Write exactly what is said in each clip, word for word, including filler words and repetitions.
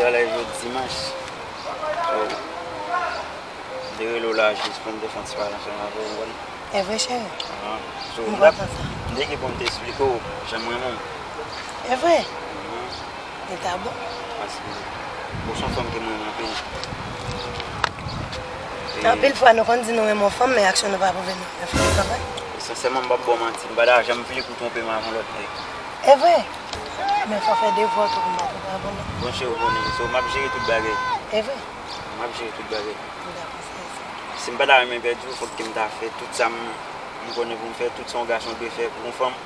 Talè jodi dimanch. So, m te rele w la jis pou m te fè yon ti pale ansanm avè w, ou konprann? E vre, cheri? Ahan. So, m kontan sa. M te gen pou m te esplike w jan m renmen w. E vre? Mhm. Li ta bon. Paske ou se yon fanm ke m renmen anpil. E anpil fwa, nou konn di nou renmen yon fanm, men aksyon nou pa pwouve nou renmen fanm nan, pa vre? E sensèman, m p ap ba w manti, m pa ta janm vle pou w twonpe m avè yon lòt nèg. E vre? Men fò w fè devwa w tou pou m pa twonpe w avè yon lòt. Bon, cheri, ou konnen, so, m ap jere tout bagay. E vre? M ap jere tout bagay. M dakò, se sa. Si m pa ta renmen pèdi w, fòk ke m ta fè tout sa m, m konnen pou m fè, tout sa yon gason dwe fè pou yon fanm.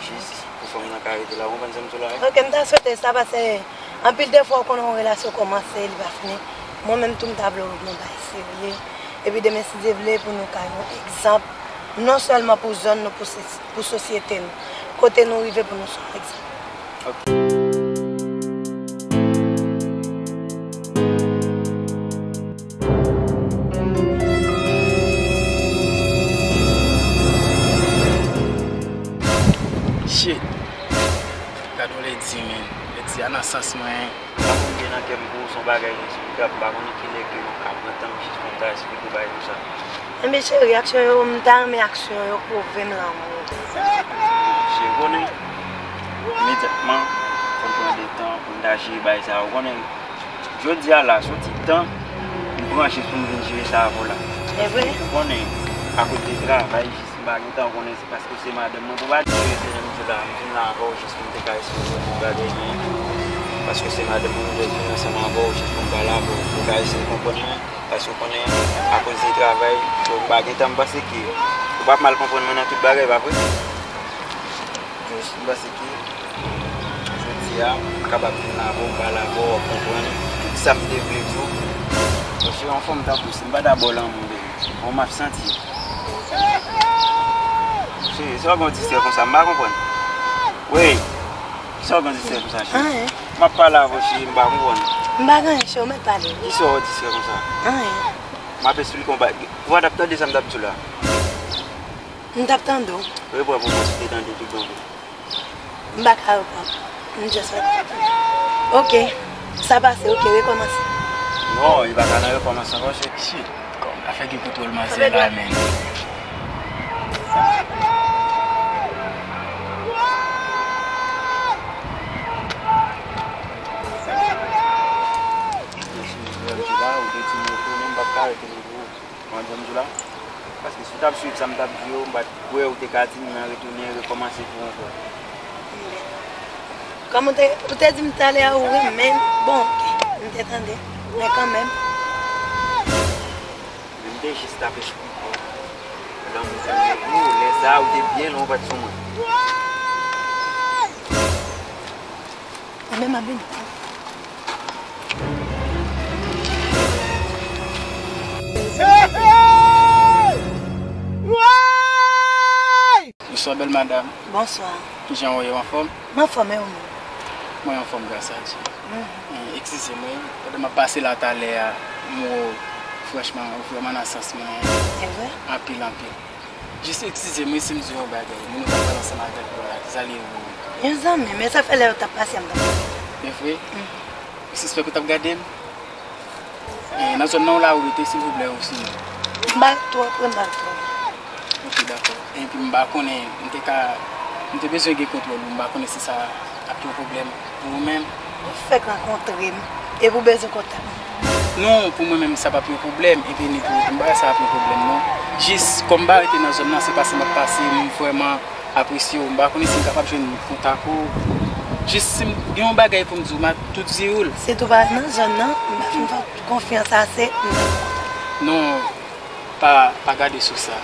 Jis pou fanm nan ka rete la, ou konprann sa m di w la, wi? Ok, m ta swete sa, paske anpil de fwa, ou konnen, yon relasyon kòmanse, li pa fini. Mwen menm tou, m ta vle w nan bagay serye. Epi demen, si Dye vle, pou nou ka yon egzanp, non sèlman pou zòn nou, pou, pou sosyete nou. Kote nou rive, pou nou se yon egzanp. Ok. Shit. Gade yon lady, man. Lady a nan sans mwen. Sa pou m gen nan kè m pou ou, se yon bagay ineksplikab. M pa konnen kilè ke m ka pran tan m jis pou m ta esplike w bagay konsa. Enben, cheri, aksyon yo, m ta renmen aksyon yo pwouve m lanmou. Cheri, konnen, imedyatman, fò m pran de tan pou m ta jere bagay sa yo, konnen. Jodi a la, se yon ti tan m pran jis pou m vin jere sa avè w la. E vre? Ou konnen, akoz de travay, jis m pa gen tan, ou konnen, se paske se madanm mwen, pou pa di ke se jan m di w la, m vin la avè w jis pou m te ka esplike w tout bagay, men paske se madanm mwen, m dwe vin ansanm avè w jis pou m pale avè w, pou w ka eseye konprann mwen, paske ou konnen, akoz de travay, so, m pa gen tan, m panse ke ou p ap mal konprann mwen nan tout bagay, pa vre? Jis m panse ke jodi a, m kapab vin la avè w, m pale avè w, w ap konprann tout sa m te vle di w. Paske yon fanm tankou w, si m pa ta ba w lanmou, baby, kòman m ap santi? Cheri, sa w gen w distrè konsa, m pa konprann. Wi, sa w gen w distrè konsa, cheri? Anyen. M ap pale avè w, cheri, m pa konprann. M pa gen anyen, cheri, w mèt pale. Kisa w distrè konsa? Anyen. M ap esplike w yon bagay. Ou pa t ap tande sa m t ap di w la? M t ap tande w. Reprann pou mwen si w te tande tou bon vre. M pa ka reprann. M just reprann. Ok. Sa pase, ok, rekòmanse. Non, li pa ka nan rekòmanse ankò, se shit. Kòm afè gen kontwòl manzè la, men. Mèsi, mèsi, mèsi la, ou te di m retounen, m p ap ka retounen pou ou. Ou konprann sa m di w la? Paske si w t ap swiv sa m t ap di yo, m pa t kwè ou te ka di m nan retounen rekòmanse pou ankò. Kòm ou te, ou te di m talè a ou renmen m, bon, ok, m te tande, men kanmenm. Men m te jis t ap esplike w lanmou ke m gen pou ou, lè sa a ou te byen lwen, ou pa t sou mwen. Mwen menm ap vini. Bonswa, bèl madanm. Bonswa. Kijan w ye, w anfòm? M anfòm, e ou menm? Mwen anfòm, gras a Dye. Mhm. Eh, eskize m, wi. Pandan m ap pase la talè a, m wè w, franchman, ou vrèman nan sans mwen. E vre? Anpil, anpil. Jis eskize m wi si m di w yon bagay. Moun ou t ap pale ansanm avè l la, kisa l ye pou ou? Yon zanmi m, e sa fè lè yo t ap pase a m t ap gade. E vre? Mm. Ou sispèk ou t ap gade m? E, nan zòn nan w la ou rete, silvouplè, ou si non? M pa ret twòp, wi, m pa ret twòp. Ok, dakò. Epi m pa konnen, m te ka, m te bezwen gen kontwòl ou, m pa konnen si sa ap yon pwoblèm pou ou menm. Ou fèk rankontre m, epi w bezwen kontak mwen. Non, pou mwen menm, sa p ap yon pwoblèm, epi ni pou ou tou, m pa wè sa ap yon pwoblèm, non. Jis, kòm m pa rete nan zòn nan, se pase m ap pase, m vrèman apresye w. M pa konnen si m kapab jwenn kontak ou. Jis, si m gen yon bagay pou m di w, m a tou di w l. Si tou pa nan zòn nan, m pa fin fè w konfyans ase, m pa kontak ou. Non, Pa, pa gade sou sa.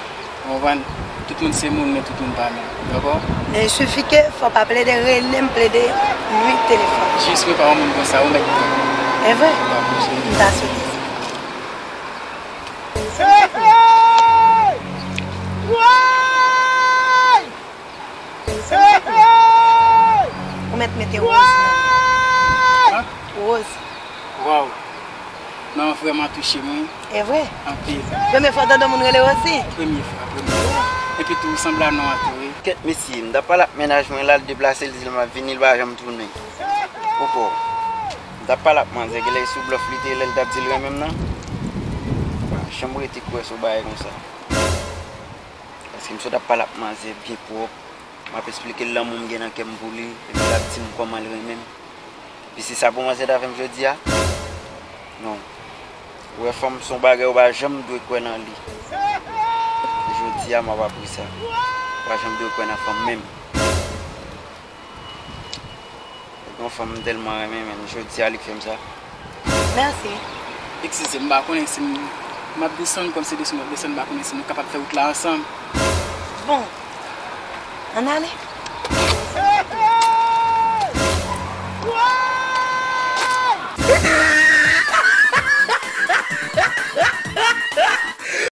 Ou konprann? Tout moun se moun, men tout moun pa menm. Dakò? Men il suffit ke fò w pa plede rele m, plede nwi telefòn. Jis mwen pa yon moun konsa, ou mèt di. E vre? Dakò, cheri. M ta swete sa. Ou mèt mete woz nan. Woz. Waw. Non, vrèman touche m, wi. E vre? Anpil. Premye fwa w tande moun rele Rosie? Premye fwa, premye fwa. Epi tou, ou sanble a non an tou, wi. Kèt mesye, m t ap pale ak mennaj mwen la, l deplase, l di l m ap vini, l pa janm tounen. Poko. M t ap pale ak manzè, genlè e sou blòf li te ye lè l t ap di l renmen m nan. Ou pa janm rete kwè sou bagay konsa. Paske m sot ap pale ak manzè byen pwòp. M ap esplike l lanmou m gen nan kè m pou li, epi l ap di m kòman l renmen m. Epi se sa pou manzè ta fè m jodi a? Non. Ou wè, fanm se yon bagay ou pa janm dwe kwè nan li. Jodi a, m ap apre sa. Ou pa janm dwe kwè nan fanm menm. Yon fanm m tèlman renmen, men jodi a li k fè m sa. Mèsi. Eskize m, m pa konnen si m, m ap desann, kòm se desann m ap desann, m pa konnen si nou kapab fè wout la ansanm. Bon, ann ale.